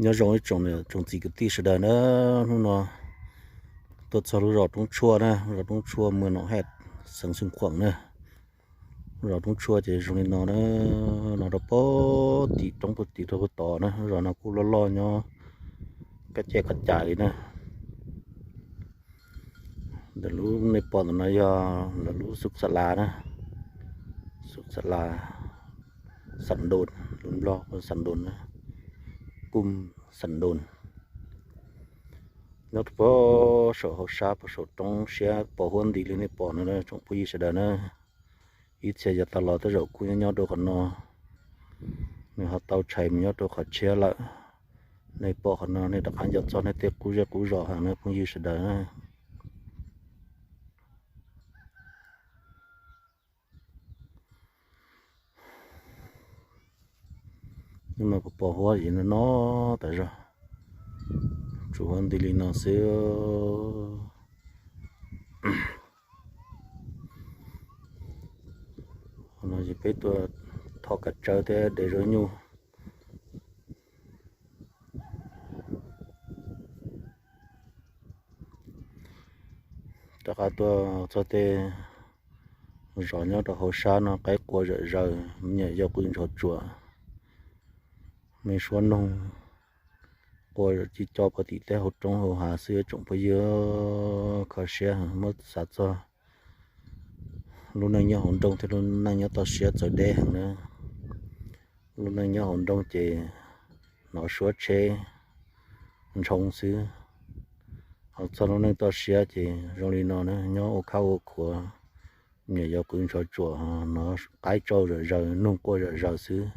Nyob zoo ib tsoom niam tsoom txiv kwv tij sawv daws na, hnub no tuaj txog lub zos Roob Tshuaj na, lub zos Roob Tshuaj, muas Noom Hej, xeev Xeev Khuam na. Lub zos Roob Tshuaj ces zoo li no na, no rau pem tim roob puag tim rau puag tod na, lub zos no kuj loj loj nyob kab caj kab cais li na. Ntawm lub nej pom ntawm no yog lawv lub xub xa las na, xub xa las, xam ntoos, lus Nplog hu xam ntoos na, pum xam ntoos. Nyob rau pem saum hauv sab pem saum roob siab pos huab nti li nej pom no na tsoom phooj ywg sawv daws na. Ib txhia yav tas los tej zaum kuj nyob nyob rau qhov no, nws ho tau tshais mus nyob rau qhov tshiab lawm. Nej pom qhov no nej rov qab nco txog nej tej qub zej qub zos heev na phooj ywg sawv daws na. Hnub no pos huab no no tas zog, tsuas huab nti li no xwb. Qhov no ces peb tuaj thov kav tsawb thiab de zaub nyuj. Rov qab tuaj txog tej zos nyob rau hauv sab no qaib qua zom zaws, me nyuam yaus qw ntsuag tsuam, me suab noog qua ci co puag tim tej hauv roob hauv hav xwb tsoom phooj ywg. Kho siab heev, muab xav txog lub neej nyob hauv nroog thiab lub neej nyob toj siab txawv deb heev na. Lub neej nyob hauv nroog ces hnov suab tsheb ntshoo xwb, ho txog lub neej toj siab ces zoo li no na, nyob ua khab ua khuav, me nyuam yaus qw ntsuag tsuam, hnov qaib tsau zom zaws, noog qua zom zaws xwb.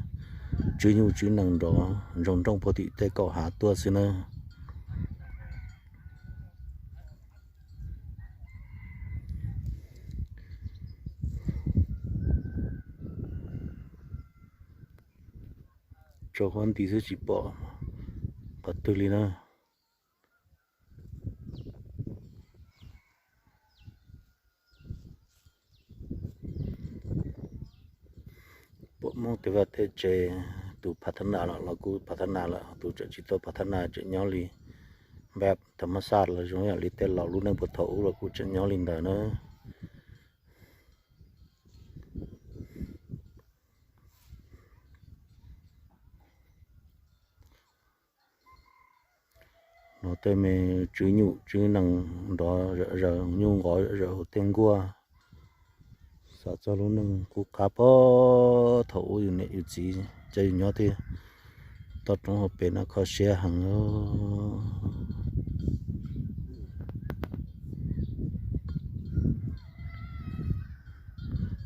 Tswb nyuj tswb nees nrov ntsoog nrooj puag tim tej kaum hav tuaj xwb na. Tsaus huab nti xwb tsis pom qhov twg li na. Pom Hmoob tej vaj tej tsev, tus phav thab nas los los kuj phav thab nas lawm, tus tseem tsis tau phav thab nas tseem nyob li npab tham mas xaj los zoo yam li tej laus lub neej puag thaum ub los kuj tseem nyob li ntawd na. Hnov tej me tswb nyuj tswb nees nrov zom zaws, nyuj nqov zom zaws hauv tej nkuaj. Xav txog lub neej qub qab puag thaum ub yus niam yus txiv coj yus nyob tej toj roob hauv pes no kho siab heev.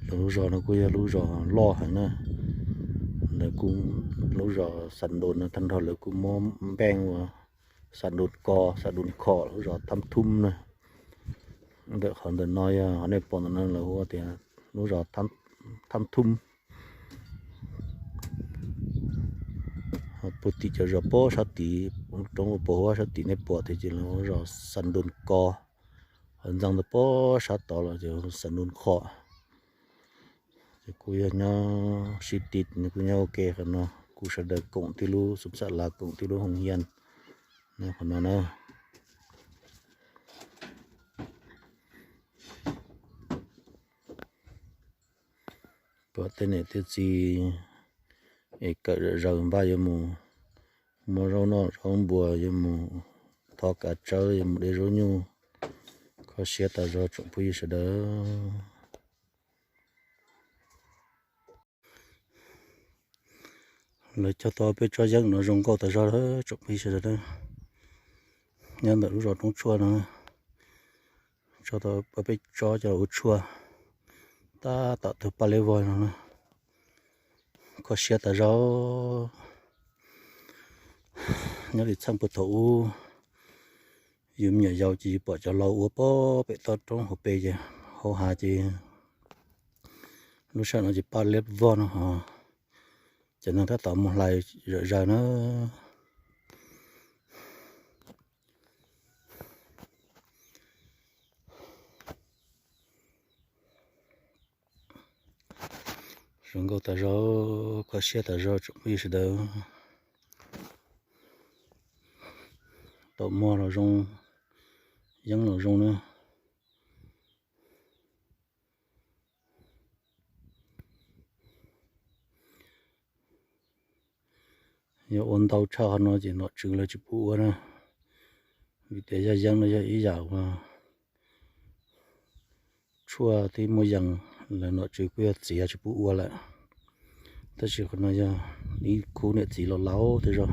Lawv lub zos no kuj yog lub zos loj heev na. Lawv kuj, lub zos Xam Ntoos no tag nrho lawv kuj muab npeej ua Xam Ntoos Ko, Xam Ntoos Khom, lub zos Thab Thum na. Ntawm qhov ntawm no yog nej pom ntawm no lawv hu tias lub zos Thab Thum. Puag tim cov zos pob sab tid, roob puag huab sab tid nej pom tias ces lawv hu zos Xam Ntoos Ko. Ho ntxeev ntawm pob sab tod los ces Xam Ntoos Khom. Ces kuj yog nyob sib ti, nws kuj nyob ua ke qhov no, kuj sawv daws koom tib lub xub xa las, koom tib lub hoo yaj no qhov no na. Pom tej niam tej txiv es kawm zom zaws npaj yuav mus muab zaub noj zaub npua, yuav mus thov kav tsawb, yuav mus de zaub nyuj. Kho siab tas zog tsoom phooj ywg sawv daws. Lawv cog tau peb tsob yeeb no zoo nkauj tas zog tsoom phooj ywg sawv daws. Nyob ntawm lub zos Roob Tshuaj no, tso tau peb tsob coj los ua tshuaj, tab tom tawg paj liab vog no na. Kho siab tas zog. Nyob li txheej puag thaum ub, yus me nyuam yaus ces yus pom cov laus ua pob pem toj roob hauv pes ces hauv hav ces lub sij hawm no ces paj liab vog no ho cov neeg tab tom mus hlais zom zaws na. Zoo nkauj tas zog, kho siab tas zog tsoom phooj ywg sawv daws. Mog los zoo, yeeb los zoo na. Yog ua ntau tshaj qhov no ces nom tswv lawv tsis pub ua na, vim tias yog yeeb no yog ib yam uas tshuaj thiab muaj yees, lawv nom tswv kuj yog txiav tsis pub ua lawm. Tab sis qhov no yog ib khub niam txiv laus laus tej zog,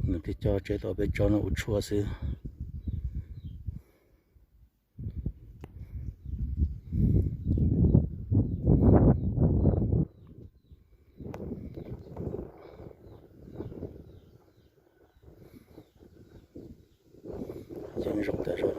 nws thiaj coj tseb tom peb tsob no ua tshuaj xwb. Yeeb zoo tas zog.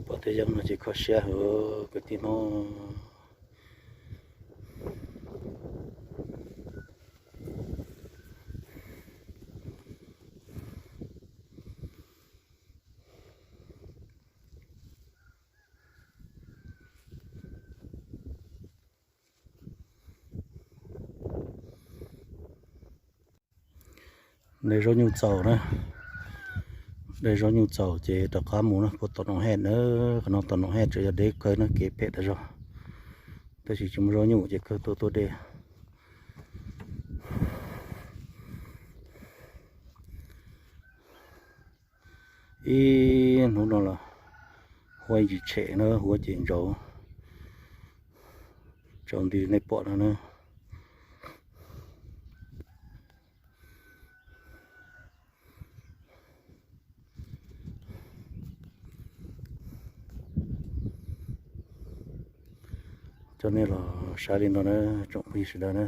Pom tej yeeb no ces kho siab heev kwv tij Hmoob. De zaub nyuj txaus na, de zaub nyuj txaus ces rov qab mus na, puag tom Noom Hej na, qhov no tom Noom Hej tseem yog deb kawg na, kev phem tas zog, tab sis tsis muaj zaub nyuj ces kawg tuaj tuaj dej. Ib hnub no los huab ntsis tshem na, huab ces ntsaus, tsaus nti nej pom no na. Coj nej los saib li no na tsoom phooj ywg sawv daws na.